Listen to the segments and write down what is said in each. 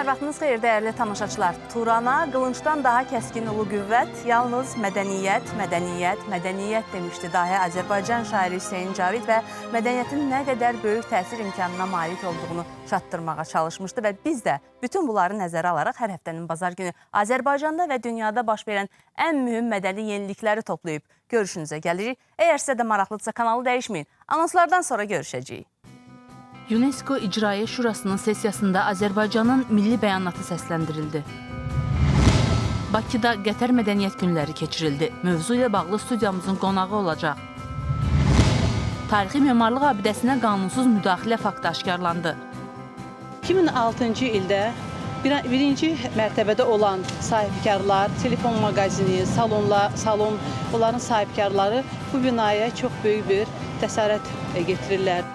Hər vaxtınız xeyir, dəyərli tamaşaçılar. Turana qılıncdan daha kəskin ulu qüvvət, yalnız mədəniyyət, mədəniyyət, mədəniyyət demişdi dahi Azərbaycan şairi Hüseyn Cavid və mədəniyyətin nə qədər böyük təsir imkanına malik olduğunu çatdırmağa çalışmışdı və biz də bütün bunları nəzərə alaraq hər həftənin bazar günü Azərbaycanda və dünyada baş verən ən mühüm mədəni yenilikləri toplayıb görüşünüzə gəlirik. Əgər sizə də maraqlıdırsa kanalı dəyişməyin. Anonslardan sonra görüşəcəyik. UNESCO İcraiyyə Şurasının sessiyasında Azərbaycanın milli bəyanatı səsləndirildi. Bakıda Qətər Mədəniyyət Günləri keçirildi. Mövzu ilə bağlı studiyamızın qonağı olacaq. Tarixi memarlıq abidəsinə qanunsuz müdaxilə faktı aşkarlandı. 2006-cı ildə birinci mərtəbədə olan sahibkarlar, telefon mağazini, salonlar, salon, onların sahibkarları bu binaya çox böyük bir təsərrüat getirirlər.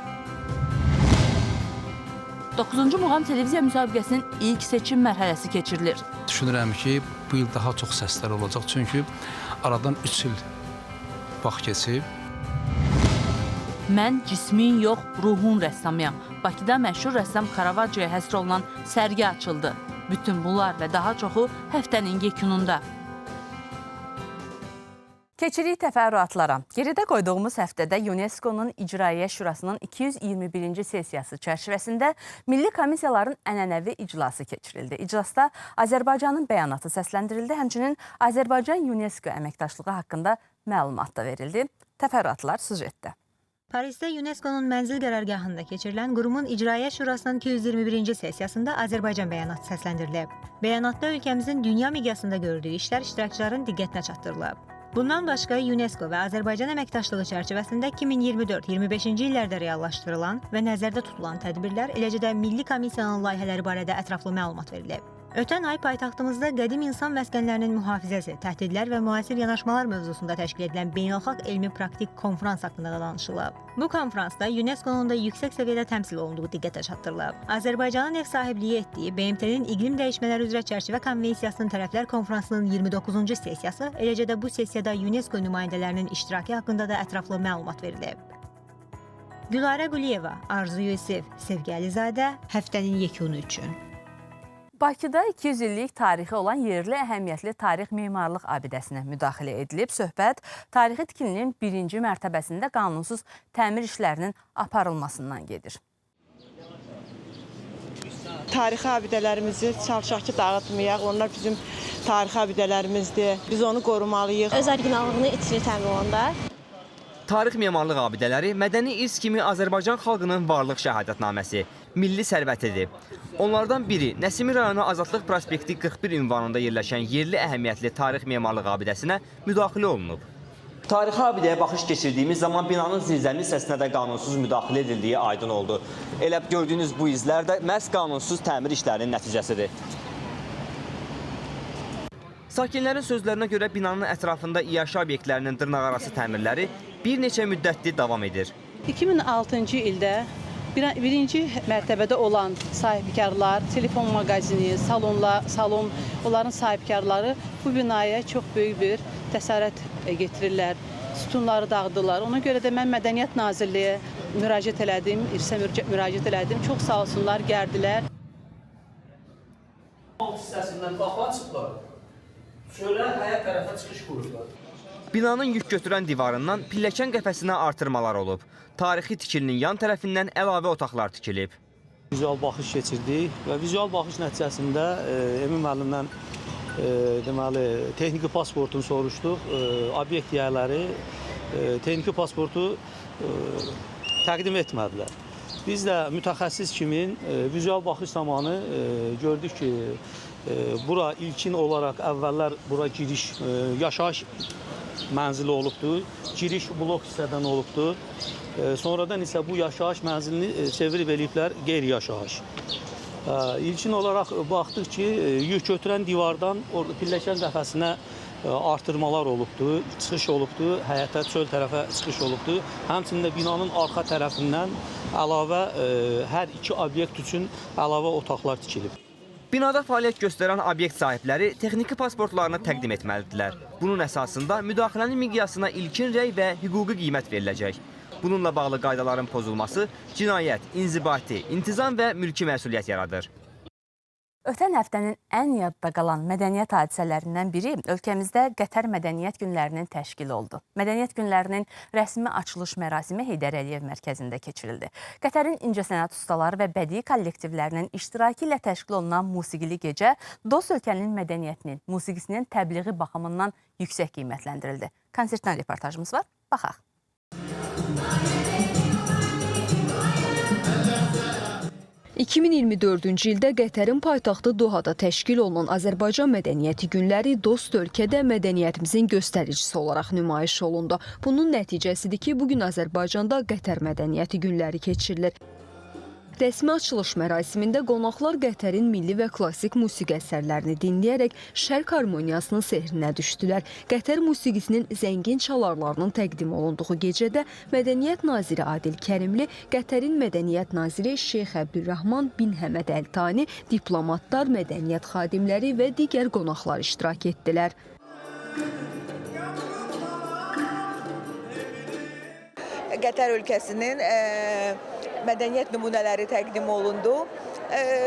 9-cu Muğam televiziya müsabiqəsinin ilk seçim mərhələsi keçirilir. Düşünürəm ki, bu il daha çox səslər olacaq. Çünki aradan 3 il vaxt keçib. Mən cismin yox, ruhun rəssamıyam. Bakıda məşhur rəssam Karavaccioya həsr olunan sərgi açıldı. Bütün bunlar və daha çoxu həftənin yekununda. Keçirik təfərrüatlara. Geridə qoyduğumuz həftədə UNESCO-nun İcraiyyə Şurasının 221-ci sessiyası çərçivəsində milli komissiyaların ənənəvi iclası keçirildi. İclasda Azərbaycanın bəyanatı səsləndirildi, həmçinin Azərbaycan UNESCO əməkdaşlığı haqqında məlumat da verildi. Təfərrüatlar süjetdə. Parisdə UNESCO-nun mənzil qərargahında keçirilən qurumun İcraiyyə Şurasının 221-ci sessiyasında Azərbaycan bəyanatı səsləndirilib. Bəyanatda ölkəmizin dünya miqyasında gördüyü işlər iştirakçıların diqqətinə çatdırılıb. Bundan başqa UNESCO və Azərbaycan əməkdaşlığı çərçivəsində 2024-25-ci illərdə reallaşdırılan və nəzərdə tutulan tədbirlər, eləcə də Milli Komissiyanın layihələri barədə ətraflı məlumat verilib. Ötən ay paytaxtımızda qədim insan məskənlərinin mühafizəsi, təhdidlər və müasir yanaşmalar mövzusunda təşkil edilən beynəlxalq elmi praktik konfrans haqqında da danışılıb. Bu konfransda UNESCO-nun da yüksək səviyyədə təmsil olunduğu diqqətə çatdırılıb. Azərbaycanın ev sahibliyi etdiyi BMT-nin İqlim Dəyişmələri üzrə Çərçivə Konvensiyasının Tərəflər Konfransının 29-cu sessiyası, eləcə də bu sessiyada UNESCO nümayəndələrinin iştirakı haqqında da ətraflı məlumat verilib. Gülarə Quliyeva, Arzu Yusif, Sevgi Əlizadə, həftənin yekunu üçün. Bakıda 200 illik tarixi olan yerli əhəmiyyətli tarix memarlıq abidəsinə müdaxilə edilib. Söhbət tarixi tikilinin birinci mərtəbəsində qanunsuz təmir işlərinin aparılmasından gedir. Tarixi abidələrimizi çalışaq ki, dağıtmayaq. Onlar bizim tarixi abidələrimizdir. Biz onu qorumalıyıq. Öz originallığını itirir təmir olanda. Tarix memarlıq abidələri mədəni irs kimi Azərbaycan xalqının varlıq şəhadətnaməsi, milli sərvətidir. Onlardan biri Nəsimi rayonu Azadlıq Prospekti 41 ünvanında yerləşən yerli əhəmiyyətli tarix memarlıq abidəsinə müdaxilə olunub. Tarixi abidəyə baxış keçirdiyimiz zaman binanın zirzəmi hissəsinə də qanunsuz müdaxilə edildiyi aydın oldu. Elə gördüyünüz bu izlər də məhz qanunsuz təmir işlərinin nəticəsidir. Sakinlərin sözlərinə görə binanın ətrafında iaşə obyektlərinin dırnaqarası təmirləri bir neçə müddətdir davam edir. 2006-cı ildə birinci mərtəbədə olan sahibkarlar, telefon mağazini, salonlar, salon, onların sahibkarları bu binaya çox böyük bir təsərrüat getirirlər. Sütunları dağıdırlar. Ona görə də mən Mədəniyyət Nazirliyə müraciət elədim, irsə müraciət elədim. Çox sağ olsunlar, gəldilər. Alt hissəsindən qapı açıblar. Çölə, həyət tərəfə çıxış qoyublar. Binanın yük götürən divarından pilləkən qəfəsinə artırmalar olub. Tarixi tikilinin yan tərəfindən əlavə otaqlar tikilib. Vizual baxış keçirdik və vizual baxış nəticəsində Emin müəllimlə deməli texniki pasportunu soruşduq. Obyekt yiyələri texniki pasportu təqdim etmədilər. Biz də mütəxəssis kimi vizual baxış zamanı gördük ki, bura ilkin olaraq əvvəllər bura giriş yaşayış mənzili olubdur. Giriş blok hissədən olubdur. Sonradan isə bu yaşayış mənzilini çevirib eləyiblər qeyri-yaşayış. İlkin olaraq baxdıq ki, yük götürən divardan orada pilləkən qəfəsinə artırmalar olubdur, çıxış olubdur, həyətə, çöl tərəfə çıxış olubdur. Həmçinin də binanın arxa tərəfindən əlavə hər iki obyekt üçün əlavə otaqlar tikilib. Binada fəaliyyət göstərən obyekt sahibləri texniki pasportlarını təqdim etməlidirlər. Bunun əsasında müdaxilənin miqyasına ilkin rəy və hüquqi qiymət veriləcək. Bununla bağlı qaydaların pozulması cinayət, inzibati, intizam və mülki məsuliyyət yaradır. Ötən həftənin ən yadda qalan mədəniyyət hadisələrindən biri ölkəmizdə Qətər Mədəniyyət Günlərinin təşkili oldu. Mədəniyyət Günlərinin rəsmi açılış mərasimi Heydər Əliyev mərkəzində keçirildi. Qətərin incəsənət ustaları və bədii kollektivlərinin iştirakı ilə təşkil olunan musiqili gecə dost ölkənin mədəniyyətinin, musiqisinin təbliği baxımından yüksək qiymətləndirildi. Konsertdən reportajımız var, baxaq. 2024-cü ildə Qətərin paytaxtı Dohada təşkil olunan Azərbaycan Mədəniyyəti Günləri dost ölkədə mədəniyyətimizin göstəricisi olaraq nümayiş olundu. Bunun nəticəsidir ki, bugün Azərbaycanda Qətər Mədəniyyəti Günləri keçirilir. Rəsmi açılış mərasimində qonaqlar Qətərin milli və klassik musiqi əsərlərini dinləyərək şərq harmoniyasının sehrinə düşdülər. Qətər musiqisinin zəngin çalarlarının təqdim olunduğu gecədə Mədəniyyət Naziri Adil Kərimli, Qətərin Mədəniyyət Naziri Şeyx Əbdürrahman bin Həməd Əl-Tani, diplomatlar, mədəniyyət xadimləri və digər qonaqlar iştirak etdilər. Qətər ölkəsinin mədəniyyət nümunələri təqdim olundu.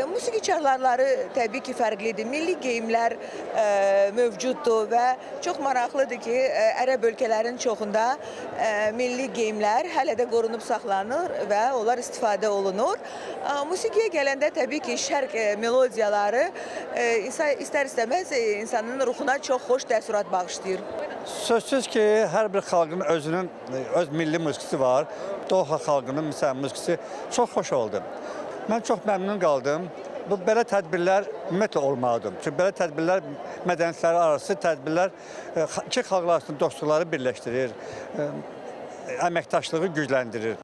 Musiqi çalarları təbii ki, fərqlidir. Milli geyimlər mövcuddur və çox maraqlıdır ki, ərəb ölkələrin çoxunda milli geyimlər hələ də qorunub saxlanır və onlar istifadə olunur. Musiqiyə gələndə təbii ki, şərq melodiyaları istər-istəməz insanın ruhuna çox xoş təəssürat bağışlayır. Sözsüz ki, hər bir xalqın özünün öz milli musiqisi var. Doha xalqının məsələn musiqisi çox xoş oldu. Mən çox məmnun qaldım. Bu belə tədbirlər ümumiyyətlə olmalıdır. Çünki belə tədbirlər mədəniyyətlər arası tədbirlər iki xalqlar arasında dostluqları birləşdirir, əməkdaşlığı gücləndirir.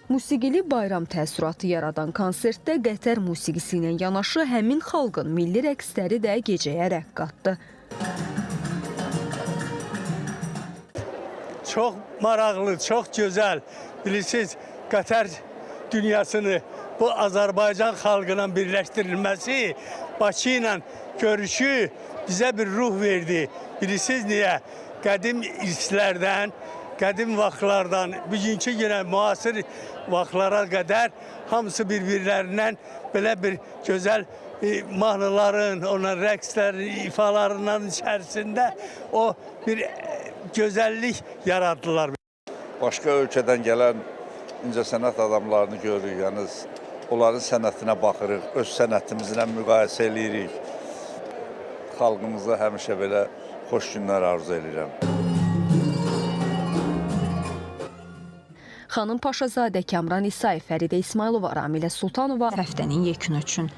Musiqili bayram təəssüratı yaradan konsertdə Qətər musiqisi ilə yanaşı həmin xalqın milli rəqsləri də gecəyə rəng qatdı. Çox maraqlı, çox gözəl. Bilirsiniz, Qətər dünyasını bu Azərbaycan xalqına birləşdirilməsi, Bakı ilə görüşü bizə bir ruh verdi. Bilirsiniz niyə? Qədim irslərdən, qədim vaxtlardan, bugünkü günə müasir vaxtlara qədər hamısı bir-birlərindən belə bir gözəl mahnıların, onların rəqslərin, ifalarından içərisində o bir gözəllik yaratdılar. Başqa ölkədən gələn incəsənət adamlarını görürük, yəni onların sənətinə baxırıq, öz sənətimizlə müqayisə eləyirik. Xalqımıza həmişə belə xoş günlər arzu eləyirəm. Xanım Paşazadə, Kamran İsayev, Fəridə İsmayılova, Ramilə Sultanova həftənin yekunu üçün.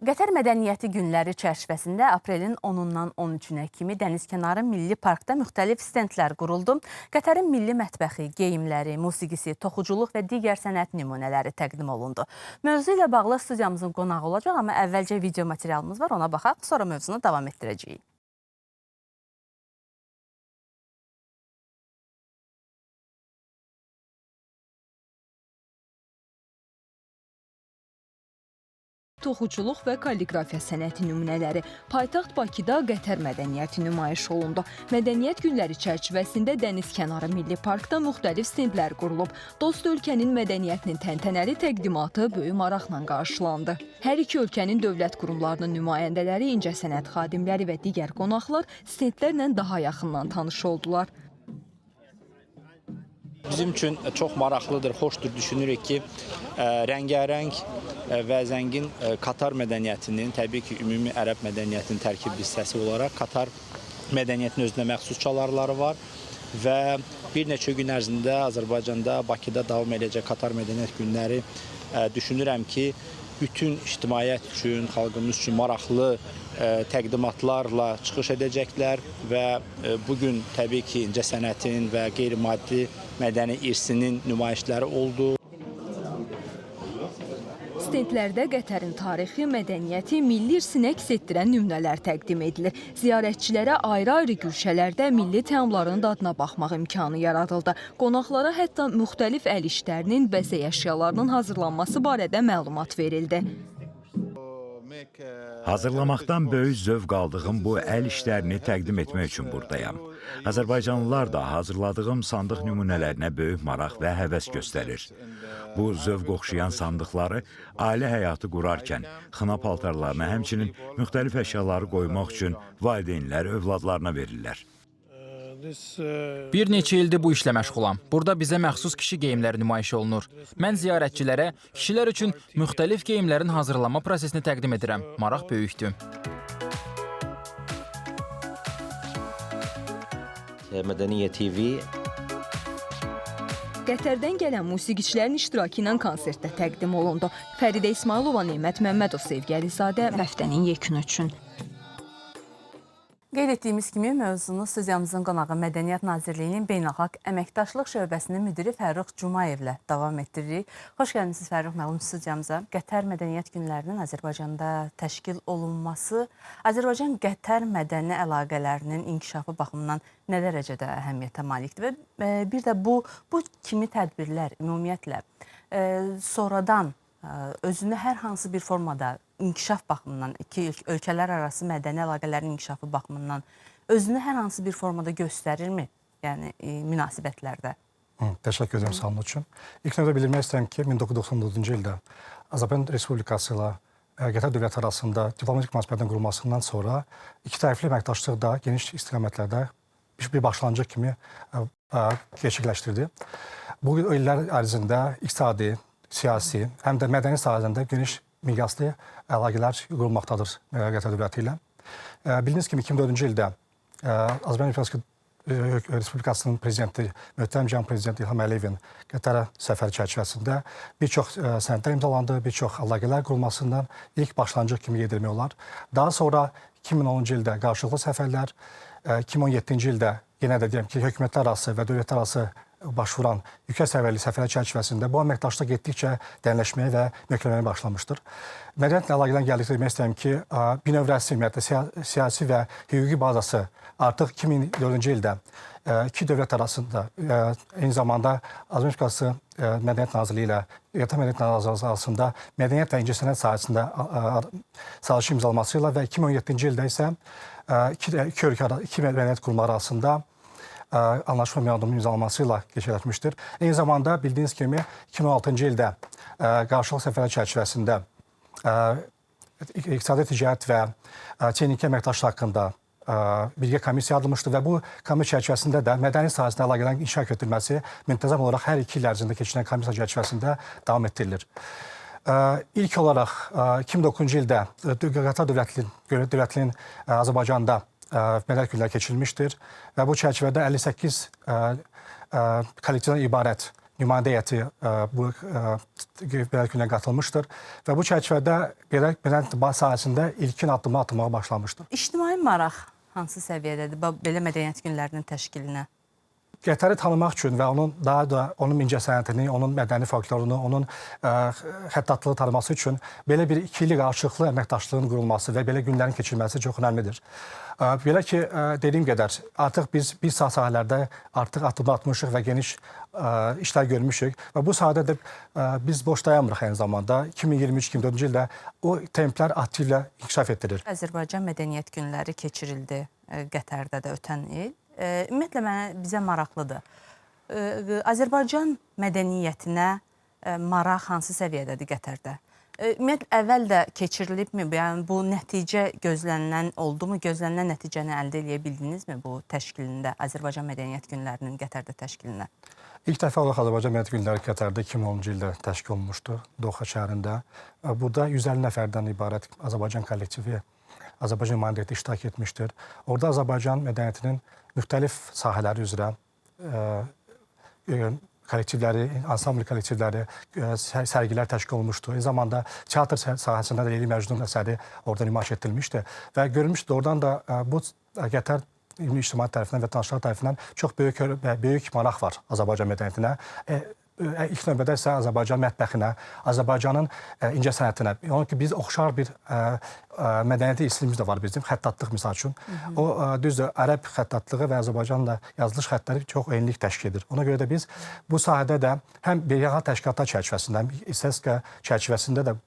Qətər Mədəniyyəti Günləri çərçivəsində aprelin 10-undan 13-ünə kimi Dənizkənarı Milli Parkda müxtəlif stendlər quruldu. Qətərin milli mətbəxi, geyimləri, musiqisi, toxuculuq və digər sənət nümunələri təqdim olundu. Mövzu ilə bağlı studiyamızın qonağı olacaq, amma əvvəlcə video materialımız var, ona baxaq, sonra mövzunu davam etdirəcəyik. Toxuculuq və kalliqrafiya sənəti nümunələri. Paytaxt Bakıda Qətər mədəniyyəti nümayiş olundu. Mədəniyyət günləri çərçivəsində Dənizkənarı Milli Parkda müxtəlif stendlər qurulub. Dost ölkənin mədəniyyətinin təntənəli təqdimatı böyük maraqla qarşılandı. Hər iki ölkənin dövlət qurumlarının nümayəndələri, incəsənət xadimləri və digər qonaqlar stendlərlə daha yaxından tanış oldular. Bizim üçün çox maraqlıdır, xoşdur, düşünürük ki, rəngarəng və zəngin Katar mədəniyyətinin, təbii ki, ümumi ərəb mədəniyyətinin tərkib hissəsi olaraq Katar mədəniyyətinin özünə məxsus çalarları var və bir neçə gün ərzində Azərbaycanda, Bakıda davam edəcək Katar Mədəniyyət Günləri düşünürəm ki, bütün ictimaiyyət üçün, xalqımız üçün maraqlı təqdimatlarla çıxış edəcəklər və bugün təbii ki, incəsənətin və qeyri-maddi mədəni irsinin nümayişləri oldu. Stendlərdə Qətərin tarixi, mədəniyyəti, milli irsini əks etdirən nümunələr təqdim edilir. Ziyarətçilərə ayrı-ayrı güşələrdə milli təamların dadına baxmaq imkanı yaradıldı. Qonaqlara hətta müxtəlif əl işlərinin, bəzək əşyalarının hazırlanması barədə məlumat verildi. Hazırlamaqdan böyük zövq aldığım bu əl işlərini təqdim etmək üçün buradayam. Azərbaycanlılar da hazırladığım sandıq nümunələrinə böyük maraq və həvəs göstərir. Bu zövq oxşayan sandıqları ailə həyatı qurarkən xına paltarlarına, həmçinin müxtəlif əşyaları qoymaq üçün valideynlər övladlarına verirlər. Bir neçə ildir bu işlə məşğulam. Burada bizə məxsus kişi geyimləri nümayiş olunur. Mən ziyarətçilərə kişilər üçün müxtəlif geyimlərin hazırlanma prosesini təqdim edirəm. Maraq böyükdür. Mədəniyyət TV. Qətərdən gələn musiqiçilərin iştirakı ilə konsertdə təqdim olundu. Fəridə İsmayılova, Nemət Məmmədov, Sevgi Əlizadə həftənin yekunu üçün. Qeyd etdiyimiz kimi mövzunu studiyamızın qonağı Mədəniyyət Nazirliyinin Beynəlxalq Əməkdaşlıq Şöbəsinin müdiri Fərrux Cumayevlə davam etdiririk. Xoş gəlmisiniz Fərrux müəllim studiyamıza. Qətər Mədəniyyət Günlərinin Azərbaycanda təşkil olunması Azərbaycan-Qətər mədəni əlaqələrinin inkişafı baxımından nə dərəcədə əhəmiyyətə malikdir? Və bir də bu kimi tədbirlər ümumiyyətlə sonradan özünü hər hansı bir formada inkişaf baxımından, iki ölkələr arası mədəni əlaqələrin inkişafı baxımından özünü hər hansı bir formada göstərirmi? Yəni münasibətlərdə. Təşəkkür edirəm sualınız üçün. İlk növbədə bildirmək istəyirəm ki, 1994-cü ildə Azərbaycan Respublikası ilə Qətər dövləti arasında diplomatik münasibətlərin qurulmasından sonra iki tərəfli əməkdaşlıq da geniş istiqamətlərdə bir başlanğıc kimi gerçəkləşdirdi. Bu illər ərzində iqtisadi, siyasi, həm də mədəni sahələrində geniş miqyaslı əlaqələr qurulmaqdadır Qətər dövləti ilə. Bildiyiniz kimi 2004-cü ildə Azərbaycan Respublikasının prezidenti, möhtərəm cənab prezident İlham Əliyevin Qətərə səfəri çərçivəsində bir çox sənədlər imzalandı, bir çox əlaqələr qurulmasından ilk başlanğıc kimi qeyd etmək olar. Daha sonra 2010-cu ildə qarşılıqlı səfərlər, 2017-ci ildə yenə də deyəm ki, hökumətlər arası və dövlətlər arası baş vuran yüksək səviyyəli səfərlər çərçivəsində bu əməkdaşlıq getdikcə dərinləşməyə və möhkəmlənməyə başlamışdır. Mədəniyyətlə əlaqədən gəldikdə demək istəyirəm ki, binövrəsi, ümumiyyətlə, siyasi və hüquqi bazası artıq 2004-cü ildə iki dövlət arasında, eyni zamanda Azərbaycan Respublikası Mədəniyyət Nazirliyi ilə Qətər Mədəniyyət Nazirliyi arasında mədəniyyət və incəsənət sahəsində sazişin imzalanması ilə və 2017-ci ildə isə iki ölkə, iki mədəniyyət qurumları arasında anlaşma memorandumunun imzalanması ilə gerçəkləşmişdir. Eyni zamanda bildiyiniz kimi 2016-cı ildə qarşılıqlı səfərlər çərçivəsində iqtisadi ticarət və texniki əməkdaşlıq haqqında birgə komissiya yaradılmışdır və bu komissiya çərçivəsində də mədəni sahəsində əlaqələrin inkişaf etdirilməsi müntəzəm olaraq hər iki il ərzində keçirilən komissiya çərçivəsində davam etdirilir. İlk olaraq 2009-cu ildə Qətər dövlətinin Azərbaycanda mədəniyyət günləri keçirilmişdir və bu çərçivədə 58 kollektivdən ibarət nümayəndə heyəti bu mədəniyyət günlərinə qatılmışdır və bu çərçivədə mədəniyyət sahəsində ilkin addımlar atılmağa başlamışdır. İctimai maraq hansı səviyyədədir belə mədəniyyət günlərinin təşkilinə? Qətəri tanımaq üçün və onun daha da onun incəsənətini, onun mədəni folklorunu, onun xəttatlığı tanıması üçün belə bir ikili qarşılıqlı əməkdaşlığın qurulması və belə günlərin keçirilməsi çox önəmlidir. Belə ki, dediyim qədər, artıq biz bir sahələrdə artıq addımlar atmışıq və geniş işlər görmüşük və bu sahədə də biz boş dayanmırıq eyni zamanda. 2023-2024-cü ildə o templər aktivlə inkişaf etdirir. Azərbaycan Mədəniyyət Günləri keçirildi Qətərdə də ötən il. Ümumiyyətlə, bizə maraqlıdır. Azərbaycan mədəniyyətinə maraq hansı səviyyədədir Qətərdə? Ümumiyyətlə, əvvəl də keçirilibmi? Yəni, bu nəticə gözlənilən oldu mu? Gözlənilən nəticəni əldə edə bildinizmi bu təşkilində, Azərbaycan Mədəniyyət Günlərinin Qətərdə təşkilinə? İlk dəfə olaraq Azərbaycan Mədəniyyət Günləri Qətərdə 2010-cu ildə təşkil olunmuşdu, Doha şəhərində. Burada 150 nəfərdən ibarət Azərbaycan kollektivi, Azərbaycan nümayəndə heyəti iştirak etmişdir. Orada Azərbaycan mədəniyyətinin müxtəlif sahələri üzrə kollektivləri, ansambl kollektivləri, sərgilər təşkil olunmuşdu. Eyni zamanda teatr sahəsində də Leyli Məcnun əsəri orada nümayiş etdirilmişdi və görülmüşdü oradan da bu Qətər ümumi ictimaiyyət tərəfindən və vətəndaşlar tərəfindən çox böyük maraq var Azərbaycan mədəniyyətinə. İlk növbədə isə Azərbaycan mətbəxinə, Azərbaycanın incəsənətinə. Onun ki, biz oxşar bir mədəniyyəti islimiz də var bizim, xəttatlıq misal üçün. O, düzdür, ərəb xəttatlığı və Azərbaycanla yazılış xəttləri çox eynilik təşkil edir. Ona görə də biz bu sahədə də həm beynəlxalq təşkilatlar çərçivəsində, həm İSESKA çərçivəsində də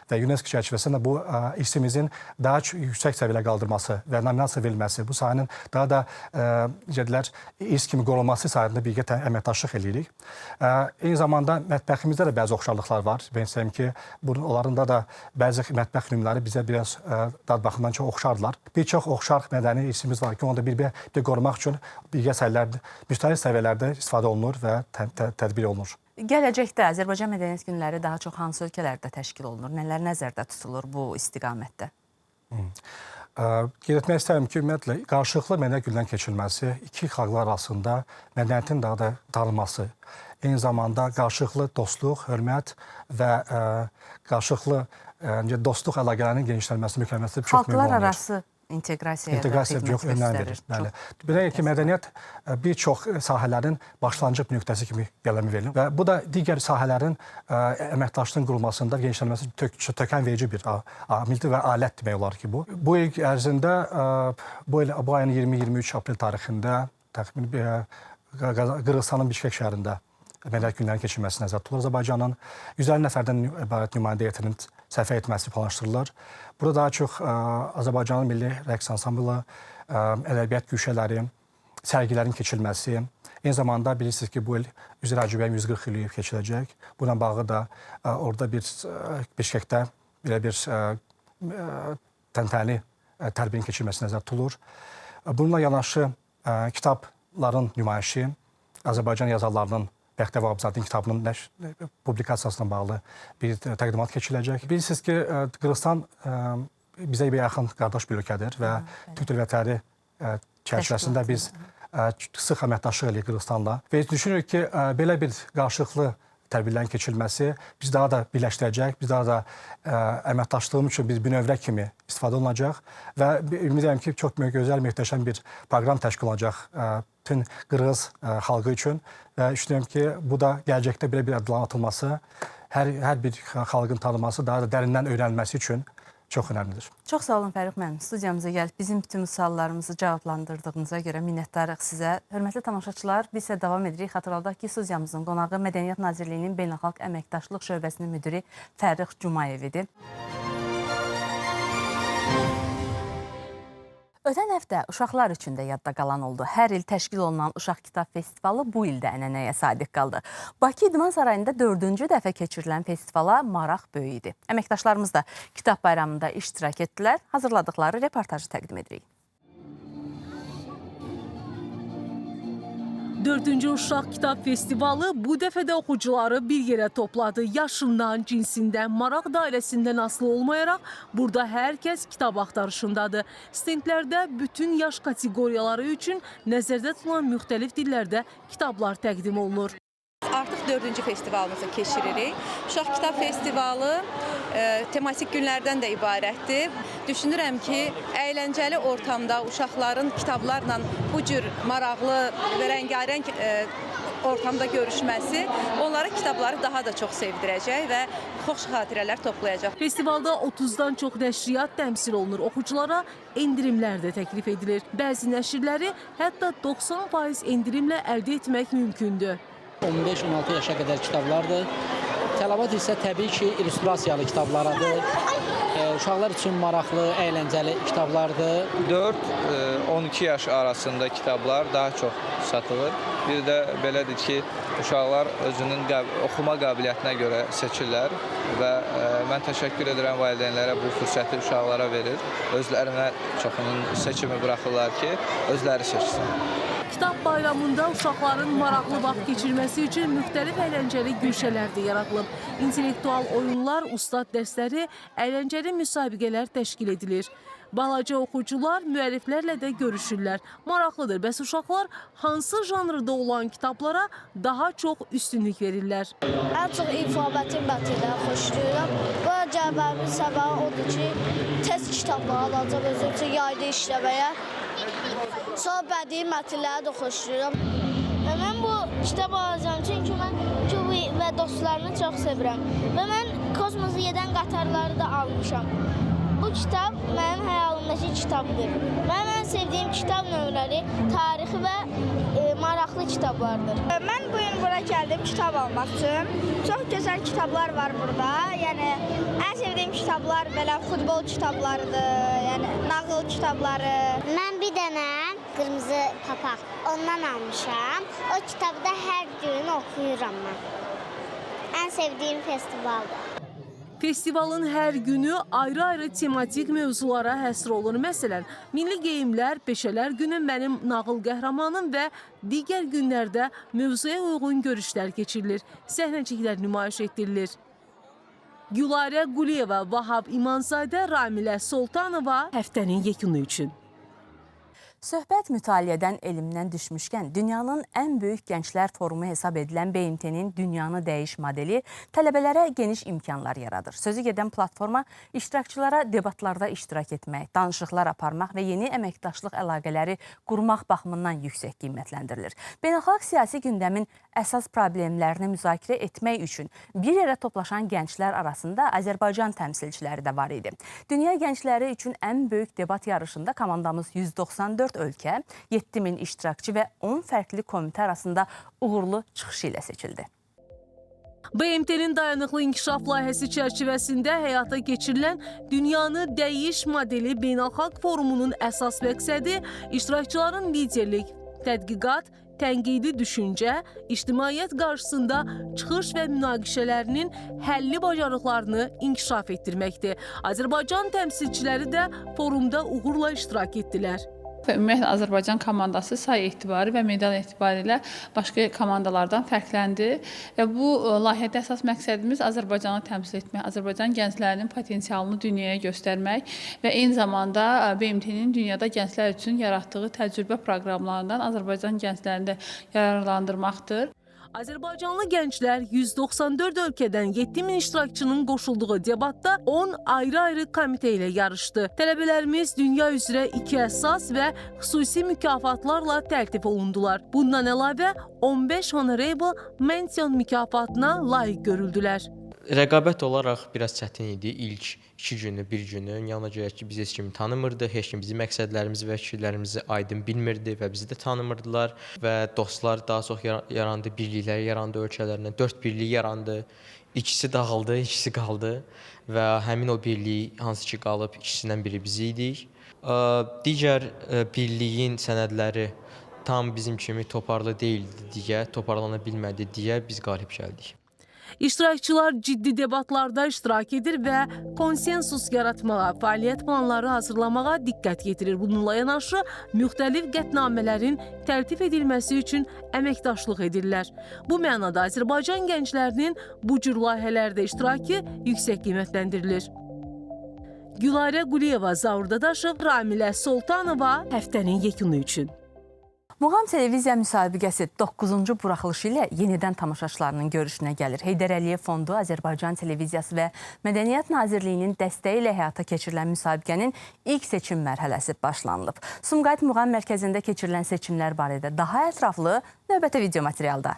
və UNESCO çərçivəsində bu irsimizin daha yüksək səviyyəyə qaldırması və nominasiya verilməsi, bu sahənin daha da necə deyirlər, irs kimi qorunması sahəsində birgə əməkdaşlıq eləyirik. Eyni zamanda mətbəximizdə də bəzi oxşarlıqlar var. Ben istəyirəm ki, onların da bəzi mətbəx nümunələri bizə biraz dad baxımdan çox oxşardılar. Bir çox oxşar mədəni irsimiz var ki, onu da bir qorumaq üçün birgə səylər, müxtəlif səviyyələrdə istifadə olunur və tədbir olunur. Gələcəkdə Azərbaycan Mədəniyyət Günləri daha çox hansı ölkələrdə təşkil olunur? Nələr nəzərdə tutulur bu istiqamətdə? Qeyd etmək istərəm ki, ümumiyyətlə, qarşılıqlı mədəniyyət günlərinin keçirilməsi iki xalqlar arasında mədəniyyətin daha da tanınması, eyni zamanda qarşılıqlı dostluq, hörmət və qarşılıqlı dostluq əlaqələrinin genişlənməsi, möhkəmlənməsi çox mühüm olunur. Xalqlar arası inteqrasiyaya çox önəm verir. Bəli. Belə ki, mədəniyyət bir çox sahələrin başlanğıc nöqtəsi kimi qələmə verilir və bu da digər sahələrin əməkdaşlığın qurulmasında, genişlənməsi tökən verici bir amildir və alət demək olar ki, bu. Bu il ərzində, bu ayın 20-23 aprel tarixində təxminən Qırğızstanın Bişkek şəhərində mədəniyyət günlərinin keçirilməsi nəzərdə tutulur. Azərbaycanın 150 nəfərdən ibarət nümayəndə heyətinin səfər etməsi planlaşdırılır. Burada daha çox Azərbaycanın milli rəqs ansamblı, ədəbiyyat güşələri, sərgilərin keçirilməsi. Eyni zamanda bilirsiniz ki, bu il Üzeyir Hacıbəyin 140 illiyi keçiriləcək. Buna bağlı da orada bir Bişkekdə belə bir təntənəli tədbirin keçirilməsi nəzərdə tutulur. Bununla yanaşı kitabların nümayişi, Azərbaycan yazarlarının Bəxtəvar Vahabzadənin kitabının publikasiyasına bağlı bir təqdimat keçiriləcək. Bilirsiniz ki, Qırğızstan bizə bir yaxın qardaş bir ölkədir və Türk dövlətləri çərçivəsində biz sıx əməkdaşlıq eləyirik Qırğızstanla. Və düşünürük ki, belə bir qarşılıqlı tədbirlərin keçirilməsi biz daha da birləşdirəcək, biz daha da əməkdaşlığım üçün bir bünövrə kimi istifadə olunacaq və ümid edirəm ki, çox gözəl, möhtəşəm bir proqram təşkil olunacaq bütün Qırğız xalqı üçün və düşünürəm ki, bu da gələcəkdə belə bir addımların atılması, hər bir xalqın tanınması, daha da dərindən öyrənilməsi üçün çox önəmlidir. Çox sağ olun Fərrux müəllim. Studiyamıza gəlib bizim bütün suallarımızı cavablandırdığınıza görə minnətdarıq sizə. Hörmətli tamaşaçılar, biz isə davam edirik. Xatırladaq ki, studiyamızın qonağı Mədəniyyət Nazirliyinin Beynəlxalq Əməkdaşlıq Şöbəsinin müdiri Fərrux Cumayev idi. Ötən həftə uşaqlar üçün də yadda qalan oldu. Hər il təşkil olunan Uşaq Kitab Festivalı bu ildə ənənəyə sadiq qaldı. Bakı İdman Sarayında 4-cü dəfə keçirilən festivala maraq böyük idi. Əməkdaşlarımız da kitab bayramında iştirak etdilər. Hazırladıqları reportajı təqdim edirik. 4-cü Uşaq Kitab Festivalı bu dəfə də oxucuları bir yerə topladı. Yaşından, cinsindən, maraq dairəsindən asılı olmayaraq burada hər kəs kitab axtarışındadır. Stendlərdə bütün yaş kateqoriyaları üçün nəzərdə tutulan müxtəlif dillərdə kitablar təqdim olunur. Artıq 4-cü festivalımızı keçiririk. Uşaq Kitab Festivalı tematik günlərdən də ibarətdir. Düşünürəm ki, əyləncəli ortamda uşaqların kitablarla bu cür maraqlı və rəngarəng ortamda görüşməsi onlara kitabları daha da çox sevdirəcək və xoş xatirələr toplayacaq. Festivalda 30-dan çox nəşriyyat təmsil olunur. Oxuculara endirimlər də təklif edilir. Bəzi nəşrləri hətta 90% endirimlə əldə etmək mümkündür. 15-16 yaşa qədər kitablardır. Tələbat isə təbii ki, illüstrasiyalı kitablardır. Uşaqlar üçün maraqlı, əyləncəli kitablardır. 4-12 yaş arasında kitablar daha çox satılır. Bir də belədir ki, uşaqlar özünün oxuma qabiliyyətinə görə seçirlər və mən təşəkkür edirəm valideynlərə bu fürsəti uşaqlara verir. Özlərinə çoxunun seçimi buraxırlar ki, özləri seçsin. Kitab bayramında uşaqların maraqlı vaxt keçirməsi üçün müxtəlif əyləncəli güşələr də yaradılıb. İntellektual oyunlar, ustad dərsləri, əyləncəli müsabiqələr təşkil edilir. Balaca oxucular müəlliflərlə də görüşürlər. Maraqlıdır, bəs uşaqlar hansı janrda olan kitablara daha çox üstünlük verirlər? Ən çox informativ mətnləri xoşlayıram. Buna gəlməmin səbəbi odur ki, tez kitablar alacam özüm üçün yayda işləməyə. Sonra bədii mətnləri də xoşlayıram. Mən bu kitab alacağam çünki mən Kubi və dostlarını çox sevirəm. Və mən kosmosa gedən qatarları da almışam. Bu kitab mənim həyalımdakı kitabdır. Mənim ən sevdiyim kitab növləri tarixi və maraqlı Maraqlı kitablardır. Mən bu gün bura gəldim kitab almaq üçün. Çox gözəl kitablar var burada. Yəni ən sevdiyim kitablar belə futbol kitablarıdır, yəni nağıl kitabları. Mən bir dənə qırmızı papaq ondan almışam. O kitabı da hər gün oxuyuram mən. Ən sevdiyim festivaldır. Festivalın hər günü ayrı-ayrı tematik mövzulara həsr olunur. Məsələn, milli geyimlər, peşələr günü, mənim nağıl qəhrəmanım və digər günlərdə mövzuya uyğun görüşlər keçirilir. Səhnəciklər nümayiş etdirilir. Gülarə Quliyeva, Vahab İmanzadə, Ramilə Soltanova həftənin yekunu üçün. Söhbət mütaliədən, elmdən düşmüşkən, dünyanın ən böyük gənclər forumu hesab edilən BMT-nin Dünyanı Dəyiş modeli tələbələrə geniş imkanlar yaradır. Sözü gedən platforma iştirakçılara debatlarda iştirak etmək, danışıqlar aparmaq və yeni əməkdaşlıq əlaqələri qurmaq baxımından yüksək qiymətləndirilir. Beynəlxalq siyasi gündəmin əsas problemlərini müzakirə etmək üçün bir yerə toplaşan gənclər arasında Azərbaycan təmsilçiləri də var idi. Dünya gəncləri üçün ən böyük debat yarışında komandamız 194 ölkə, 7000 iştirakçı və 10 fərqli komitə arasında uğurlu çıxışı ilə seçildi. BMT-nin dayanıqlı inkişaf layihəsi çərçivəsində həyata keçirilən Dünyanı Dəyiş modeli beynəlxalq forumunun əsas məqsədi iştirakçıların liderlik, tədqiqat, tənqidi düşüncə, ictimaiyyət qarşısında çıxış və münaqişələrinin həlli bacarıqlarını inkişaf etdirməkdir. Azərbaycan təmsilçiləri də forumda uğurla iştirak etdilər. Və ümumiyyətlə Azərbaycan komandası say etibarı və medal etibarı ilə başqa komandalardan fərqləndi və bu layihədə əsas məqsədimiz Azərbaycanı təmsil etmək, Azərbaycan gənclərinin potensialını dünyaya göstərmək və eyni zamanda BMT-nin dünyada gənclər üçün yaratdığı təcrübə proqramlarından Azərbaycan gənclərini də yararlandırmaqdır. Azərbaycanlı gənclər 194 ölkədən 7000 iştirakçının qoşulduğu debatda 10 ayrı-ayrı komitə ilə yarışdı. Tələbələrimiz dünya üzrə 2 əsas və xüsusi mükafatlarla təltif olundular. Bundan əlavə 15 Honorable Mention mükafatına layiq görüldülər. Rəqabət olaraq biraz çətin idi ilk 2 günü, 1 günü. Yana görə ki, biz heç kimi tanımırdı, heç kim bizim məqsədlərimizi və fikirlərimizi aydın bilmirdi və bizi də tanımırdılar və dostlar daha çox yarandı, birliklər yarandı ölkələrlə, 4 birlik yarandı. İkisi dağıldı, ikisi qaldı və həmin o birlik hansı ki qalıb, ikisindən biri biz idik. Digər birliyin sənədləri tam bizim kimi toparlı deyildi deyə, toparlana bilmədi deyə biz qalib gəldik. İştirakçılar ciddi debatlarda iştirak edir və konsensus yaratmağa, fəaliyyət planları hazırlamağa diqqət yetirir. Bununla yanaşı müxtəlif qətnamələrin təltif edilməsi üçün əməkdaşlıq edirlər. Bu mənada Azərbaycan gənclərinin bu cür layihələrdə iştirakı yüksək qiymətləndirilir. Gülarə Quliyeva, Zaur Dadaşov, Ramilə Soltanova həftənin yekunu üçün. Muğam televiziya müsabiqəsi 9-cu buraxılışı ilə yenidən tamaşaçılarının görüşünə gəlir. Heydər Əliyev Fondu, Azərbaycan Televiziyası və Mədəniyyət Nazirliyinin dəstəyi ilə həyata keçirilən müsabiqənin ilk seçim mərhələsi başlanılıb. Sumqayıt Muğam Mərkəzində keçirilən seçimlər barədə daha ətraflı növbəti video materialda.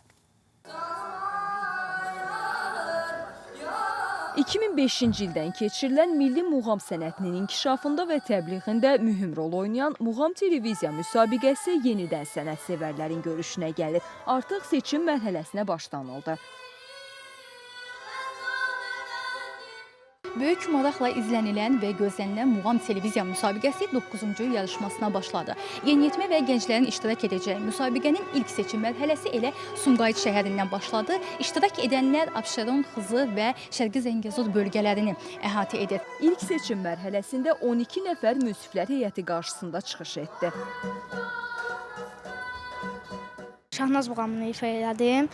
2005-ci ildən keçirilən milli muğam sənətinin inkişafında və təbliğində mühüm rol oynayan Muğam televiziya müsabiqəsi yenidən sənətsevərlərin görüşünə gəlir. Artıq seçim mərhələsinə başlanıldı. Böyük maraqla izlənilən və gözlənilən Muğam televiziya müsabiqəsi 9-cu yarışmasına başladı. Yeniyetmə və gənclərin iştirak edəcəyi müsabiqənin ilk seçim mərhələsi elə Sumqayıt şəhərindən başladı. İştirak edənlər Abşeron, Xızı və Şərqi Zəngəzur bölgələrini əhatə edir. İlk seçim mərhələsində 12 nəfər münsiflər heyəti qarşısında çıxış etdi. Şahnaz muğamını ifa elədim.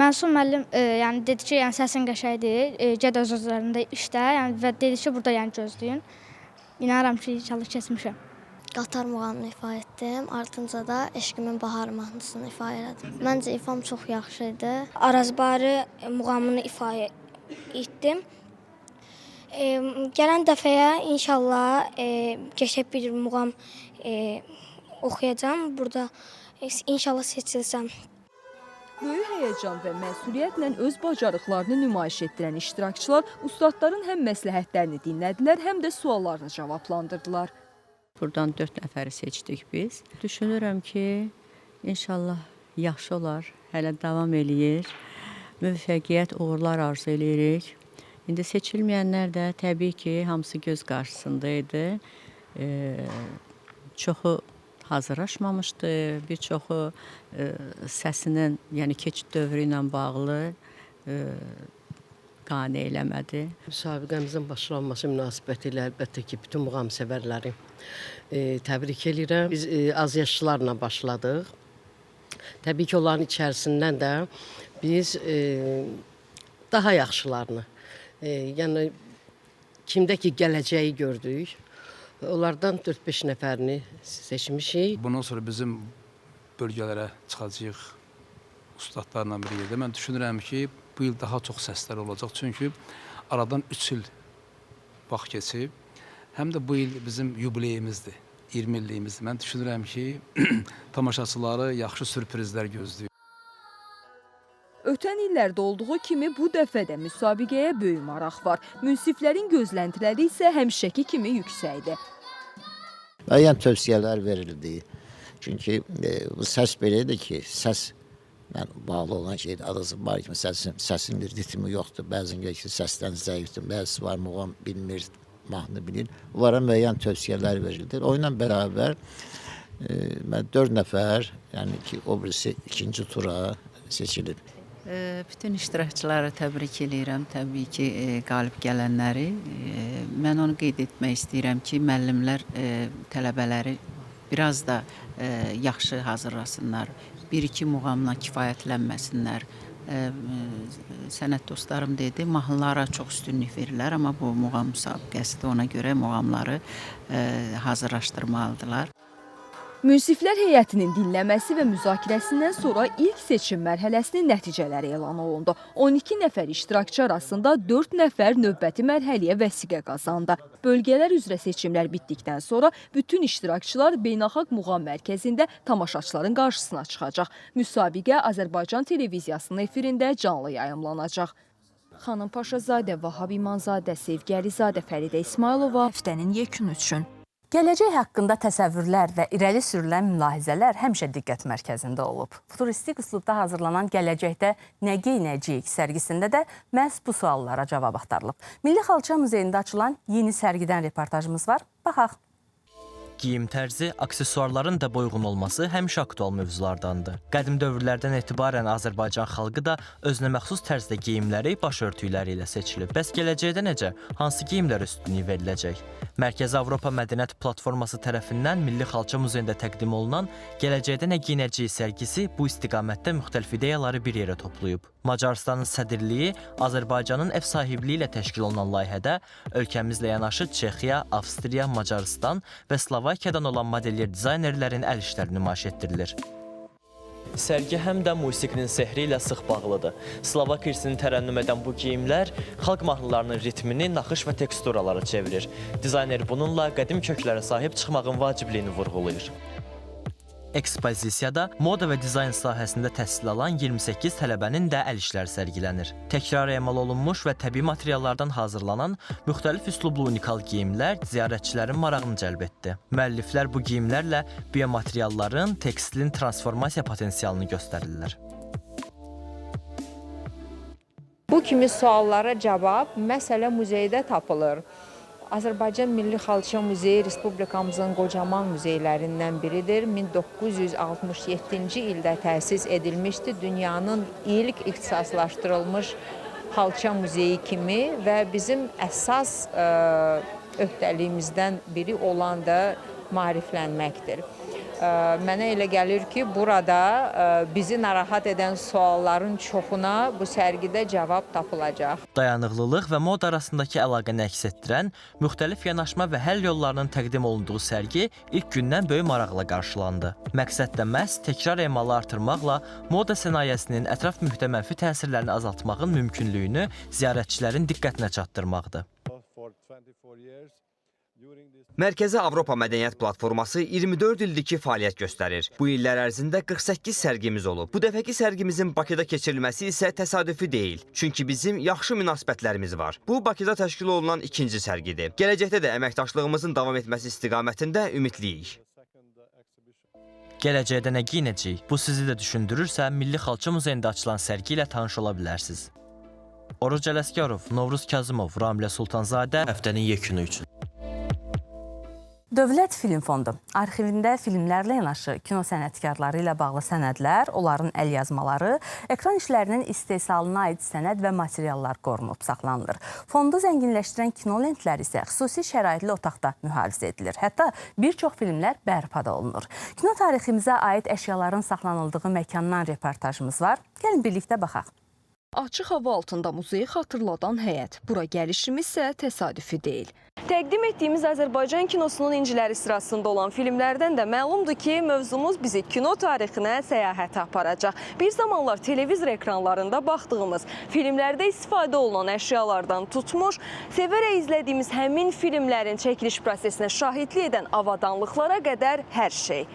Mənsur müəllim yəni dedi ki, yəni səsin qəşəngdir, gəd öz özlərində işlə, yəni və dedi ki, burada yəni gözləyin. İnanıram ki, inşallah keçmişəm. Qatar muğamını ifa etdim, ardınca da Eşqimin Baharı mahnısını ifa elədim. Məncə ifam çox yaxşı idi. Arazbarı muğamını ifa etdim. Gələn dəfəyə inşallah qəşəng bir muğam oxuyacağam burada. İnşallah seçilsəm. Böyük həyəcan və məsuliyyətlə öz bacarıqlarını nümayiş etdirən iştirakçılar ustadların həm məsləhətlərini dinlədilər, həm də suallarını cavablandırdılar. Buradan 4 nəfəri seçdik biz. Düşünürəm ki, İnşallah yaxşı olar, hələ davam eləyir. Müvəffəqiyyət, uğurlar arzu eləyirik. İndi seçilməyənlər də təbii ki, hamısı göz qarşısında idi. Çoxu hazırlaşmamışdı, bir çoxu səsinin, yəni keçid dövrü ilə bağlı qane eləmədi. Müsabiqəmizin başlanması münasibəti ilə əlbəttə ki, bütün muğam sevərləri təbrik eləyirəm. Biz az yaşlılarla başladıq. Təbii ki, onların içərisindən də biz daha yaxşılarını, yəni kimdə ki gələcəyi gördük, onlardan 4-5 nəfərini seçmişik. Bundan sonra bizim bölgələrə çıxacağıq ustadlarla bir yerdə. Mən düşünürəm ki, bu il daha çox səslər olacaq. Çünki aradan 3 il vaxt keçib. Həm də bu il bizim yubileyimizdir, 20 illiyimizdir. Mən düşünürəm ki, tamaşaçıları yaxşı sürprizlər gözləyir. Ötən illərdə olduğu kimi bu dəfə də müsabiqəyə böyük maraq var. Münsiflərin gözləntiləri isə həmişəki kimi yüksəkdir. Müəyyən tövsiyələr verildi. Çünki bu səs belədir ki, səs bağlı olan şeydir. Adası var ki, səsin bir ritmi yoxdur. Bəzən ki, səsdən zəifdir, bəzisi var, muğam bilmir, mahnı bilir. Onlara müəyyən tövsiyələr verildi. O ilə bərabər 4 nəfər, yəni ki, o birisi ikinci tura seçilib. Bütün iştirakçıları təbrik eləyirəm, təbii ki, qalib gələnləri. Mən onu qeyd etmək istəyirəm ki, müəllimlər tələbələri biraz da yaxşı hazırlasınlar, bir-iki muğamla kifayətlənməsinlər. Sənət dostlarım dedi, mahnılara çox üstünlük verirlər, amma bu muğam müsabiqəsidir, ona görə muğamları hazırlaşdırmalıdırlar. Münsiflər heyətinin dinləməsi və müzakirəsindən sonra ilk seçim mərhələsinin nəticələri elan olundu. 12 nəfər iştirakçı arasında 4 nəfər növbəti mərhələyə vəsiqə qazandı. Bölgələr üzrə seçimlər bitdikdən sonra bütün iştirakçılar Beynəlxalq Muğam Mərkəzində tamaşaçıların qarşısına çıxacaq. Müsabiqə Azərbaycan televiziyasının efirində canlı yayımlanacaq. Xanım Paşazadə, Vahab İmanzadə, Sevgi Əlizadə, Fəridə İsmayılova həftənin yekunu üçün. Gələcək haqqında təsəvvürlər və irəli sürülən mülahizələr həmişə diqqət mərkəzində olub. Futuristik üslubda hazırlanan Gələcəkdə nə geynəcəyik sərgisində də məhz bu suallara cavab axtarılıb. Milli Xalça Muzeyində açılan yeni sərgidən reportajımız var. Baxaq. Geyim tərzi, aksesuarların da uyğun olması həmişə aktual mövzulardandır. Qədim dövrlərdən etibarən Azərbaycan xalqı da özünə məxsus tərzdə geyimləri baş örtükləri ilə seçilib. Bəs gələcəkdə necə? Hansı geyimlərə üstünlük veriləcək? Mərkəzi Avropa Mədəniyyət Platforması tərəfindən Milli Xalça Muzeyində təqdim olunan Gələcəkdə nə geyinəcəyik sərgisi bu istiqamətdə müxtəlif ideyaları bir yerə toplayıb. Macarıstanın sədrliyi Azərbaycanın ev sahibliyi ilə təşkil olunan layihədə ölkəmizlə yanaşı Çexiya, Avstriya, Macarıstan və Slovakiyadan olan modelyer dizaynerlərin əl işləri nümayiş etdirilir. Sərgi həm də musiqinin sehri ilə sıx bağlıdır. Slovak irsini tərənnüm edən bu geyimlər xalq mahnılarının ritmini naxış və teksturalara çevirir. Dizayner bununla qədim köklərə sahib çıxmağın vacibliyini vurğulayır. Ekspozisiyada moda və dizayn sahəsində təhsil alan 28 tələbənin də əl işləri sərgilənir. Təkrar emal olunmuş və təbii materiallardan hazırlanan müxtəlif üslublu unikal geyimlər ziyarətçilərin marağını cəlb etdi. Müəlliflər bu geyimlərlə biomaterialların, tekstilin transformasiya potensialını göstərirlər. Bu kimi suallara cavab məsələ muzeydə tapılır. Azərbaycan Milli Xalça Muzeyi Respublikamızın qocaman muzeylərindən biridir. 1967-ci ildə təsis edilmişdi. Dünyanın ilk ixtisaslaşdırılmış xalça muzeyi kimi və bizim əsas öhdəliyimizdən biri olan da maariflənməkdir. Mənə elə gəlir ki, burada bizi narahat edən sualların çoxuna bu sərgidə cavab tapılacaq. Dayanıqlılıq və moda arasındakı əlaqəni əks etdirən müxtəlif yanaşma və həll yollarının təqdim olunduğu sərgi ilk gündən böyük maraqla qarşılandı. Məqsəd də məhz təkrar emalı artırmaqla moda sənayesinin ətraf mühitə mənfi təsirlərini azaltmağın mümkünlüyünü ziyarətçilərin diqqətinə çatdırmaqdır. Mərkəzi Avropa Mədəniyyət Platforması 24 ildir ki, fəaliyyət göstərir. Bu illər ərzində 48 sərgimiz olub. Bu dəfəki sərgimizin Bakıda keçirilməsi isə təsadüfi deyil. Çünki bizim yaxşı münasibətlərimiz var. Bu, Bakıda təşkil olunan ikinci sərgidir. Gələcəkdə də əməkdaşlığımızın davam etməsi istiqamətində ümidliyik. Gələcəkdə nə geyinəcəyik? Bu sizi də düşündürürsə, Milli Xalça Muzeyində açılan sərgi ilə tanış ola bilərsiniz. Oruc Ələsgərov, Novruz Kazımov, Ramilə Sultanzadə həftənin yekunu üçün. Dövlət Film Fondu arxivində filmlərlə yanaşı kino sənətkarları ilə bağlı sənədlər, onların əlyazmaları, ekran işlərinin istehsalına aid sənəd və materiallar qorunub saxlanılır. Fondu zənginləşdirən kino lentləri isə xüsusi şəraitli otaqda mühafizə edilir. Hətta bir çox filmlər bərpa da olunur. Kino tariximizə aid əşyaların saxlanıldığı məkandan reportajımız var. Gəlin birlikdə baxaq. Açıq hava altında muzeyi xatırladan həyət. Bura gəlişimiz isə təsadüfi deyil. Təqdim etdiyimiz Azərbaycan kinosunun inciləri sırasında olan filmlərdən də məlumdur ki, mövzumuz bizi kino tarixinə səyahətə aparacaq. Bir zamanlar televizor ekranlarında baxdığımız, filmlərdə istifadə olunan əşyalardan tutmuş, sevərək izlədiyimiz həmin filmlərin çəkiliş prosesinə şahidlik edən avadanlıqlara qədər hər şey.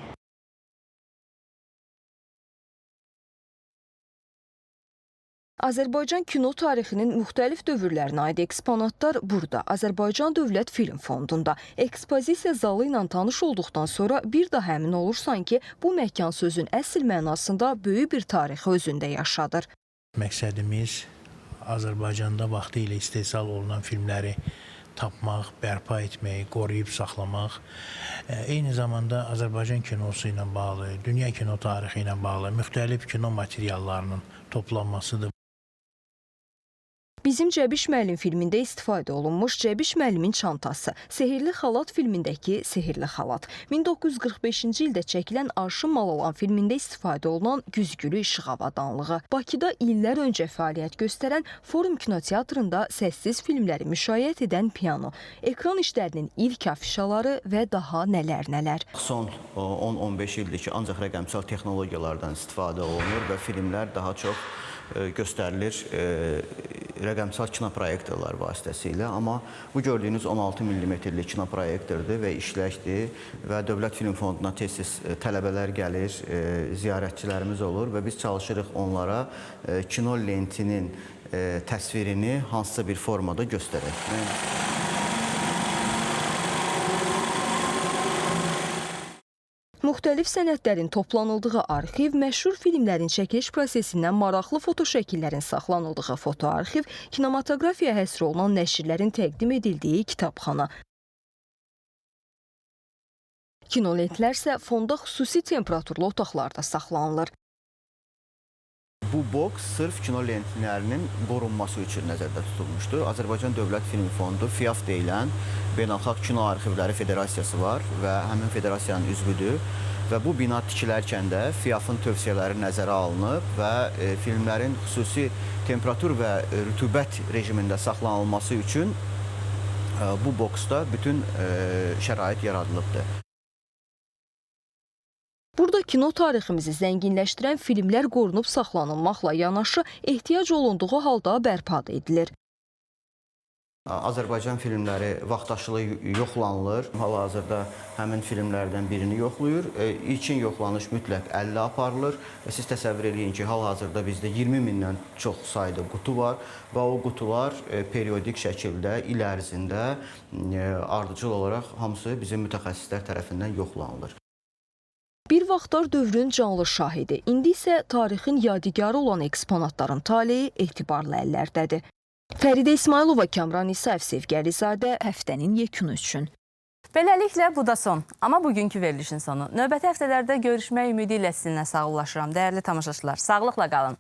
Azərbaycan kino tarixinin müxtəlif dövrlərinə aid eksponatlar burada, Azərbaycan Dövlət Film Fondunda. Ekspozisiya zalı ilə tanış olduqdan sonra bir daha əmin olursan ki, bu məkan sözün əsl mənasında böyük bir tarixi özündə yaşadır. Məqsədimiz Azərbaycanda vaxtı ilə istehsal olunan filmləri tapmaq, bərpa etmək, qoruyub saxlamaq, eyni zamanda Azərbaycan kinosu ilə bağlı, dünya kino tarixi ilə bağlı müxtəlif kino materiallarının toplanmasıdır. Bizim Cəbiş müəllim filmində istifadə olunmuş Cəbiş müəllimin çantası, Sehirli xalat filmindəki Sehirli xalat, 1945-ci ildə çəkilən Arşın Malalan filmində istifadə olunan güzgülü işıq avadanlığı, Bakıda illər öncə fəaliyyət göstərən Forum kinoteatrında səssiz filmləri müşayiət edən piano, ekran işlərinin ilk afişaları və daha nələr-nələr. Son 10-15 ildir ki, ancaq rəqəmsal texnologiyalardan istifadə olunur və filmlər daha çox göstərilir rəqəmsal kinoproyektorlar vasitəsilə. Amma bu gördüyünüz 16 millimetrlik kinoproyektordur və işləkdir və Dövlət Film Fonduna tez-tez tələbələr gəlir, ziyarətçilərimiz olur və biz çalışırıq onlara kino lentinin təsvirini hansısa bir formada göstərək. Müxtəlif sənədlərin toplanıldığı arxiv, məşhur filmlərin çəkiliş prosesindən maraqlı fotoşəkillərin saxlanıldığı fotoarxiv, kinematoqrafiyaya həsr olunan nəşrlərin təqdim edildiyi kitabxana. Kinolentlər isə fonda xüsusi temperaturlu otaqlarda saxlanılır. Bu boks sırf kino lentlərinin qorunması üçün nəzərdə tutulmuşdur. Azərbaycan Dövlət Film Fondu, FİAF deyilən Beynəlxalq Kino Arxivləri Federasiyası var və həmin federasiyanın üzvüdür. Və bu bina tikilərkən də FİAF-ın tövsiyələri nəzərə alınıb və filmlərin xüsusi temperatur və rütubət rejimində saxlanılması üçün bu boksda bütün şərait yaradılıbdır. Burada kino tariximizi zənginləşdirən filmlər qorunub saxlanılmaqla yanaşı ehtiyac olunduğu halda bərpa da edilir. Azərbaycan filmləri vaxtaşırı yoxlanılır. Hal-hazırda həmin filmlərdən birini yoxlayır. İlkin yoxlanış mütləq əllə aparılır. Siz təsəvvür eləyin ki, hal-hazırda bizdə 20 mindən çox sayda qutu var və o qutular periodik şəkildə il ərzində ardıcıl olaraq hamısı bizim mütəxəssislər tərəfindən yoxlanılır. Bir vaxtlar dövrün canlı şahidi, indi isə tarixin yadigarı olan eksponatların taleyi etibarlı əllərdədir. Fəridə İsmayılova, Kamran İsayev, Sevgi Əlizadə, həftənin yekunu üçün. Beləliklə bu da son. Amma bugünkü verilişin sonu. Növbəti həftələrdə görüşmək ümidi ilə sizinlə sağollaşıram. Dəyərli tamaşaçılar, sağlıqla qalın.